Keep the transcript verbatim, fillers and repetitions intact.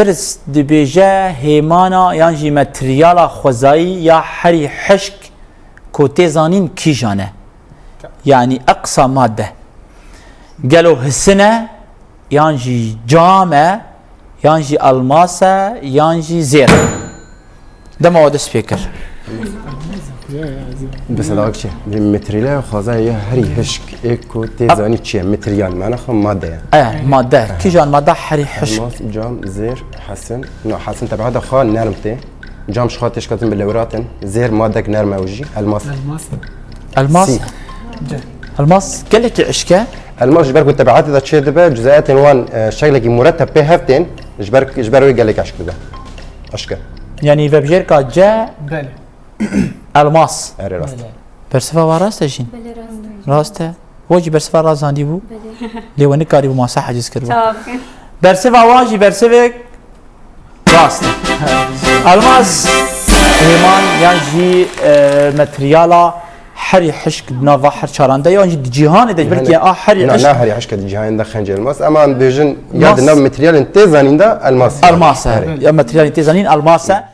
Pirs dibêje hêmana yan jî materyala xwezayî ya herî hişk ku tê zanîn kîjan e? Yanî eqsa madde. Gelo hisin e, yan jî cam e, yan jî elmas e, yan jî zêr e? Dema we dest pê kir. Bi sedakçe. Bi metrîle xwezayê ya herî hişk ê ku tê zanî çi ye? Metrîyal, mana xwe madde ye. E, madde. Kîjan madde herî hişk? Elmas, cam, zêr, hesin. No, hesin tebiata xwe nerm tê. Cam ji xwe têşkatin bi lewratin. Zêr madek nerm e û jî. Elmas. Elmas. Elmas. Sî. Ce. Elmas gelekî hişk e. Elmas ji ber ku tebiatê de çê dibe, cuzeyatên wan e, şeklekî muretteb pê hev tên, ji ber, ji ber wê gelek hişk dibe. Hişk e. Yanî vebjêrka C Belê. elmas. Erê rast. Belê. Bersiva wa rast e jîn? Belê rast. Rast e. We jî bersiva rast zandî bû. Belê. Lê we nikarîbû masa heciz kiribû. Çawa bikin? Bersiva wan jî bersivek rast e. Elmas hêman yan jî e, materyala herî hişk di nava her çaran de yan jî di cîhanê de ji ber Cîhanê- a herî Na, hişk na herî hişk e di cîhanê de xencê elmas. Ema em dibêjin ya Mas- di nav materyalên tê zanîn de elmas. elmas e. Erê. Ya materyalên tê zanîn elmas e.